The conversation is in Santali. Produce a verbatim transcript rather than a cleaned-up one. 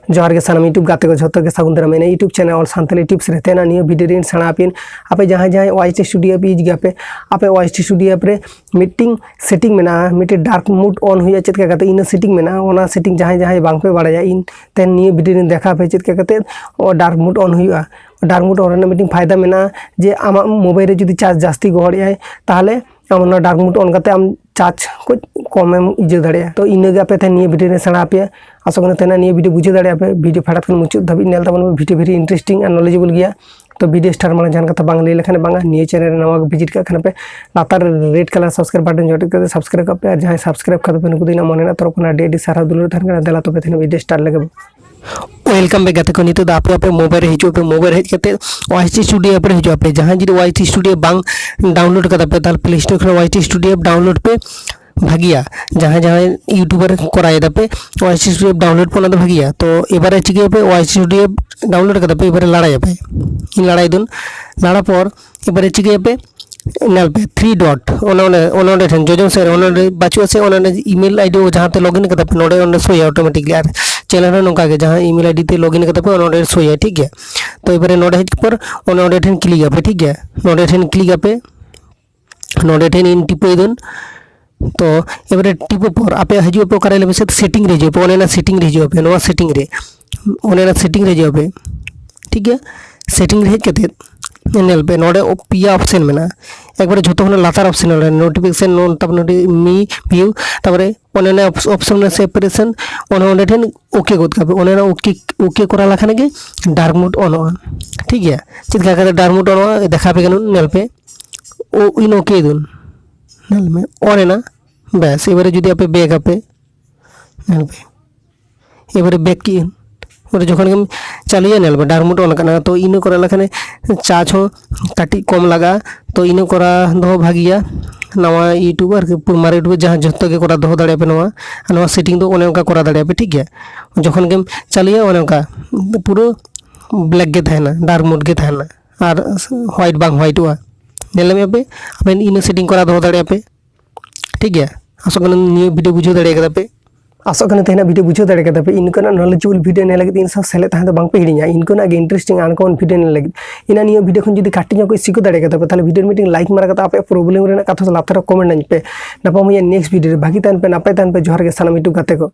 ᱡᱚᱦᱟᱨ ᱜᱮ ᱥᱟᱱᱟᱢ YouTube ᱜᱟᱛᱮ ᱠᱚ ᱡᱷᱚᱛᱚ ᱜᱮ ᱥᱟᱹᱜᱩᱱ ᱫᱟᱨᱟᱢ᱾ ᱤᱧᱟᱹᱜ YouTube channel All Santali Tips ᱨᱮ ᱛᱮᱦᱮᱧ ᱱᱤᱭᱟᱹ video ᱨᱮᱧ ᱥᱮᱬᱟ ᱟᱯᱮᱭᱟ, ᱟᱯᱮ ᱡᱟᱦᱟᱸᱭ ᱡᱟᱦᱟᱸᱭ OICT Studio app use ᱜᱮᱭᱟ ᱯᱮ, ᱟᱯᱮ OICT Studio app ᱨᱮ ᱢᱤᱫᱴᱤᱝ setting ᱢᱮᱱᱟᱜᱼᱟ, ᱢᱤᱫᱴᱤᱡ dark mode on ᱦᱩᱭᱩᱜᱼᱟ, ᱪᱮᱫ ᱞᱮᱠᱟ ᱠᱟᱛᱮ ᱤᱱᱟᱹ setting ᱢᱮᱱᱟᱜᱼᱟ, ᱚᱱᱟ setting ᱡᱟᱦᱟᱸᱭ ᱡᱟᱦᱟᱸᱭ ᱵᱟᱝ ᱯᱮ ᱵᱟᱲᱟᱭᱟ, ᱤᱧ ᱛᱮᱦᱮᱧ ᱱᱤᱭᱟᱹ video ᱨᱮᱧ ᱫᱮᱠᱷᱟᱣ ᱟᱯᱮᱭᱟ ᱪᱮᱫ ᱞᱮᱠᱟ ᱠᱟᱛᱮ dark mode on ᱦᱩᱭᱩᱜᱼᱟ᱾ Dark mode on ᱨᱮᱱᱟᱜ ᱢᱤᱫᱴᱤᱝ ᱯᱷᱟᱭᱫᱟ ᱢᱮᱱᱟᱜᱼᱟ ᱡᱮ ᱟᱢᱟᱜ mobile ᱨᱮ ᱡᱩᱫᱤ charge ᱡᱟᱹᱥᱛᱤ ᱜᱚᱦᱚᱲᱮᱜᱼᱟᱭ, ᱛᱟᱦᱚᱞᱮ ᱟᱢ ᱚᱱᱟ dark mode on ᱠᱟᱛᱮ ᱟᱢ charge ᱠᱚ ᱠᱚᱢᱮᱢ ᱤᱭᱟᱹ ᱫᱟᱲᱮᱭᱟᱜᱼᱟ᱾ ᱛᱚ ᱤᱱᱟᱹᱜᱮ ᱟᱯᱮ ᱛᱮᱦᱮᱧ ᱱᱤᱭᱟᱹ video ᱨᱮ ᱥᱮᱬᱟ ᱟᱯᱮᱭᱟ᱾ ᱟᱥᱚᱜ ᱠᱟᱱᱟ ᱛᱮᱦᱮᱧ ᱱᱤᱭᱟᱹ video ᱵᱩᱡᱷᱟᱹᱣ ᱫᱟᱲᱮᱭᱟᱜᱼᱟ ᱯᱮ᱾ Video ᱯᱷᱮᱰᱟᱛ ᱠᱷᱚᱱ ᱢᱩᱪᱟᱹᱫ ᱫᱷᱟᱹᱵᱤᱡ ᱧᱮᱞ ᱛᱟᱵᱚᱱ ᱯᱮ, video very interesting ᱟᱨ knowledgeable ᱜᱮᱭᱟ᱾ ᱛᱚ video start ᱢᱟᱲᱟᱝ ᱡᱟᱦᱟᱱ ᱠᱟᱛᱷᱟ ᱵᱟᱝ ᱞᱟᱹᱭ ᱞᱮᱠᱷᱟᱱ ᱵᱟᱝᱟ, ᱱᱤᱭᱟᱹ channel ᱨᱮ ᱱᱟᱣᱟ ᱜᱮ visit ᱠᱟᱜ ᱠᱷᱟᱱ ᱯᱮ, ᱞᱟᱛᱟᱨ ᱨᱮ red colour subscribe button ᱡᱚᱴᱮᱫ ᱠᱟᱛᱮ subscribe ᱠᱟᱜ ᱯᱮ, ᱟᱨ ᱡᱟᱦᱟᱸᱭ subscribe ᱠᱟᱫᱟ ᱯᱮ ᱱᱩᱠᱩ ᱫᱚ ᱤᱧᱟᱹᱜ ᱢᱚᱱᱮ ᱨᱮᱱᱟᱜ ᱛᱚᱨᱚᱯ ᱠᱷᱚᱱᱟᱜ ᱟᱹᱰᱤ ᱟᱹᱰᱤ ᱥᱟᱨᱦᱟᱣ ᱫᱩᱞᱟᱹᱲ ᱛᱟᱦᱮᱱ ᱠᱟᱱᱟ᱾ ᱫᱮᱞᱟ ᱛᱚᱵᱮ ᱛᱮᱦᱮᱧ video start ᱞᱮᱜᱮ ᱵᱚ᱾ Welcome back ᱜᱟᱛᱮ ᱠᱚ, ᱱᱤᱛᱚᱜ ᱫᱚ ᱟᱯᱮ ᱟᱯᱮ mobile ᱨᱮ ᱦᱤᱡᱩᱜ ᱟᱯᱮ, mobile ᱨᱮ ᱦᱮᱡ ᱠᱟᱛᱮ OICT Studio app ᱨᱮ ᱦᱤᱡᱩᱜ ᱟᱯᱮ᱾ ᱡᱟᱦᱟᱸᱭ ᱡᱩᱫᱤ OICT Studio ᱵᱟᱝ download ᱠᱟᱫᱟ ᱯᱮ, ᱛᱟᱦᱚᱞᱮ Play Store ᱠᱷᱚᱱ OICT Studio app download ᱯᱮ, ᱵᱷᱟᱜᱤᱭᱟ᱾ ᱡᱟᱦᱟᱸᱭ ᱡᱟᱦᱟᱸᱭ YouTuber ᱠᱚᱨᱟᱣ ᱮᱫᱟ ᱯᱮ, OICT Studio app download ᱯᱮ, ᱚᱱᱟ ᱫᱚ ᱵᱷᱟᱜᱤᱭᱟ᱾ ᱛᱚ ᱮᱵᱟᱨᱮ ᱪᱤᱠᱟᱹᱭᱟᱯᱮ, OICT Studio app download ᱠᱟᱫᱟ ᱯᱮ, ᱮᱵᱟᱨᱮ ᱞᱟᱲᱟᱭᱟᱯᱮ, ᱤᱧ ᱞᱟᱲᱟᱭ ᱫᱩᱧ᱾ ᱞᱟᱲᱟ ᱯᱚᱨ ᱮᱵᱟᱨᱮ ᱪᱤᱠᱟᱹᱭᱟᱯᱮ, ᱧᱮᱞ ᱯᱮ three dot, ᱚᱱᱮ ᱚᱸᱰᱮ, ᱚᱱᱮ ᱚᱸᱰᱮ ᱴᱷᱮᱱ ᱡᱚᱡᱚᱢ ᱥᱮᱫ ᱨᱮ, ᱚᱱᱮ ᱚᱸᱰᱮ ᱵᱟᱹᱪᱩᱜᱼᱟ ᱥᱮ, ᱚᱱᱮ ᱚᱸᱰᱮ email ID ᱡᱟᱦᱟᱸ ᱛᱮ login ᱠᱟᱫᱟ ᱯᱮ, ᱱᱚᱰᱮ ᱚᱸᱰᱮ ᱥᱳᱭᱟ automatically᱾ ᱟᱨ channel ᱦᱚᱸ ᱱᱚᱝᱠᱟ ᱜᱮ, ᱡᱟᱦᱟᱸ email ID ᱛᱮ login ᱠᱟᱫᱟ ᱯᱮ, ᱚᱱᱮ ᱚᱸᱰᱮ ᱥᱳᱭᱟ, ᱴᱷᱤᱠ ᱜᱮᱭᱟ᱾ ᱛᱚ ᱮᱵᱟᱨᱮ ᱱᱚᱰᱮ ᱦᱮᱡ ᱯᱚᱨ ᱚᱱᱮ ᱚᱸᱰᱮ ᱴᱷᱮᱱ click ᱟᱯᱮ, ᱴᱷᱤᱠ ᱜᱮᱭᱟ, ᱱᱚᱰᱮ ᱴᱷᱮᱱ click ᱟᱯᱮ᱾ ᱱᱚᱰᱮ ᱴᱷᱮᱱ ᱤᱧ ᱴᱤᱯᱟᱹᱭ ᱫᱟᱹᱧ᱾ ᱛᱚ ᱮᱵᱟᱨᱮ ᱴᱤᱯᱟᱹ ᱯᱚᱨ ᱟᱯᱮ ᱦᱤᱡᱩᱜ ᱟᱯᱮ ᱚᱠᱟᱨᱮ ᱞᱟᱹᱭ ᱢᱮᱥᱮ, setting ᱨᱮ ᱦᱤᱡᱩᱜ ᱟᱯᱮ, ᱚᱱᱮ ᱚᱱᱟ setting ᱨᱮ ᱦᱤᱡᱩᱜ ᱟᱯᱮ, ᱱᱚᱣᱟ setting ᱨᱮ, ᱚᱱᱮ ᱚᱱᱟ setting ᱨᱮ ᱦᱤᱡᱩᱜ ᱟᱯᱮ, ᱴᱷᱤᱠ ᱜᱮᱭᱟ᱾ Setting ᱨᱮ ᱦᱮᱡ ᱠᱟᱛᱮ ᱧᱮᱞ ᱯᱮ, ᱱᱚᱰᱮ ᱯᱮᱭᱟ option ᱢᱮᱱᱟᱜᱼᱟ᱾ ᱮᱠᱵᱟᱨᱮ ᱡᱷᱚᱛᱚ ᱠᱷᱚᱱᱟᱜ ᱞᱟᱛᱟᱨ option, ᱱᱚᱰᱮ notification, ᱱᱚ-, ᱛᱟᱨᱯᱚᱨ ᱱᱚᱰᱮ me view, ᱛᱟᱨᱯᱚᱨᱮ ᱚᱱᱮ ᱚᱱᱟ op-, option ᱨᱮ separation, ᱚᱱᱮ ᱚᱸᱰᱮ ᱴᱷᱮᱱ OK ᱜᱚᱫ ᱠᱟᱜ ᱯᱮ᱾ ᱚᱱᱮ ᱚᱱᱟ OK, OK ᱠᱚᱨᱟᱣ ᱞᱮᱠᱷᱟᱱ ᱜᱮ dark mode ᱚᱱᱚᱜᱼᱟ, ᱴᱷᱤᱠ ᱜᱮᱭᱟ᱾ ᱪᱮᱫ ᱞᱮᱠᱟ ᱠᱟᱛᱮ dark mode ᱚᱱᱚᱜᱼᱟ ᱫᱮᱠᱷᱟᱣ ᱟᱯᱮ ᱠᱟᱱᱟ, ᱧᱮᱞ ᱯᱮ᱾ ᱳ, ᱤᱧ OK ᱫᱩᱧ᱾ ᱧᱮᱞ ᱢᱮ, on ᱮᱱᱟ᱾ ᱵᱮᱥ, ᱮᱵᱟᱨᱮ ᱡᱩᱫᱤ ᱟᱯᱮ back ᱟᱯᱮ, ᱧᱮᱞ ᱯᱮ, ᱮᱵᱟᱨᱮ back ᱠᱮᱜ ᱟᱹᱧ᱾ ᱚᱸᱰᱮ ᱡᱚᱠᱷᱚᱱ ᱜᱮᱢ ᱪᱟᱹᱞᱩᱭᱟ, ᱧᱮᱞ ᱢᱮ, dark mode on ᱟᱠᱟᱱᱟ᱾ ᱛᱚ ᱤᱱᱟᱹ ᱠᱚᱨᱟᱣ ᱞᱮᱠᱷᱟᱱ charge ᱦᱚᱸ ᱠᱟᱹᱴᱤᱡ ᱠᱚᱢ ᱞᱟᱜᱟᱜᱼᱟ᱾ ᱛᱚ ᱤᱱᱟᱹ ᱠᱚᱨᱟᱣ ᱫᱚᱦᱚ ᱵᱷᱟᱹᱜᱤᱭᱟ᱾ ᱱᱟᱣᱟ YouTube ᱟᱨᱠᱤ, ᱯᱩ-, ᱢᱟᱨᱮ YouTube ᱡᱟᱦᱟᱸ, ᱡᱚᱛᱚ ᱜᱮ ᱠᱚᱨᱟᱣ ᱫᱚᱦᱚ ᱫᱟᱲᱮᱭᱟᱜ ᱯᱮ ᱱᱚᱣᱟ᱾ ᱟᱨ ᱱᱚᱣᱟ setting ᱫᱚ ᱚᱱᱮ ᱚᱱᱠᱟ ᱠᱚᱨᱟᱣ ᱫᱟᱲᱮᱭᱟᱜ ᱯᱮ, ᱴᱷᱤᱠ ᱜᱮᱭᱟ᱾ ᱡᱚᱠᱷᱚᱱ ᱜᱮᱢ ᱪᱟᱹᱞᱩᱭᱟ, ᱚᱱᱮ ᱚᱱᱠᱟ ᱯᱩᱨᱟᱹ black ᱜᱮ ᱛᱟᱦᱮᱱᱟ, dark mode ᱜᱮ ᱛᱟᱦᱮᱱᱟ, ᱟᱨ white ᱵᱟᱝ whiteᱚᱜᱼᱟ᱾ ᱧᱮᱞ ᱧᱟᱢᱮᱫ ᱯᱮ, ᱟᱵᱮᱱ ᱤᱱᱟᱹ setting ᱠᱚᱨᱟᱣ ᱫᱚᱦᱚ ᱫᱟᱲᱮᱭᱟᱜ ᱯᱮ, ᱴᱷᱤᱠ ᱜᱮᱭᱟ᱾ ᱟᱥᱚᱜ ᱠᱟᱱᱟ ᱱᱤᱭᱟᱹ video ᱵᱩᱡᱷᱟᱹᱣ ᱫᱟᱲᱮ ᱠᱟᱫᱟ ᱯᱮ᱾ ᱟᱥᱚᱜ ᱠᱟᱱᱟ ᱛᱮᱦᱮᱧᱟᱜ video ᱵᱩᱡᱷᱟᱹᱣ ᱫᱟᱲᱮ ᱠᱟᱫᱟ ᱯᱮ᱾ ᱤᱱᱠᱟᱹᱱᱟᱜ knowledgeable video ᱧᱮᱞ ᱞᱟᱹᱜᱤᱫ ᱤᱧ ᱥᱟᱶ ᱥᱮᱞᱮᱫ ᱛᱟᱦᱮᱸ ᱫᱚ ᱵᱟᱝ ᱯᱮ ᱦᱤᱲᱤᱧᱟ᱾ ᱤᱱᱠᱟᱹᱱᱟᱜ ᱜᱮ interesting uncommon video ᱧᱮᱞ ᱞᱟᱹᱜᱤᱫ ᱤᱧ ᱱᱤᱭᱟᱹ video ᱠᱷᱚᱱ ᱡᱩᱫᱤ ᱠᱟᱹᱴᱤᱡ ᱧᱚᱜ ᱠᱚ ᱥᱤᱠᱷᱟᱹᱣ ᱫᱟᱲᱮ ᱠᱟᱫᱟ ᱯᱮ, ᱛᱟᱦᱚᱞᱮ video ᱢᱤᱫᱴᱮᱱ like ᱢᱟᱨᱟ ᱠᱟᱛᱮ ᱟᱯᱮᱭᱟᱜ problem ᱨᱮᱱᱟᱜ ᱠᱟᱛᱷᱟ ᱥᱟᱞᱟᱜ ᱛᱟᱨᱟ comment ᱟᱹᱧ ᱯᱮ᱾ ᱧᱟᱯᱟᱢ ᱦᱩᱭᱩᱜᱼᱟ next video ᱨᱮ᱾ ᱵᱷᱟᱹᱜᱤ ᱛᱟᱦᱮᱱ ᱯᱮ, ᱱᱟᱯᱟᱭ ᱛᱟᱦᱮᱱ ᱯᱮ᱾ ᱡᱚᱦᱟᱨ ᱜᱮ ᱥᱟᱱᱟᱢ YouTube ᱜᱟᱛᱮ ᱠᱚ᱾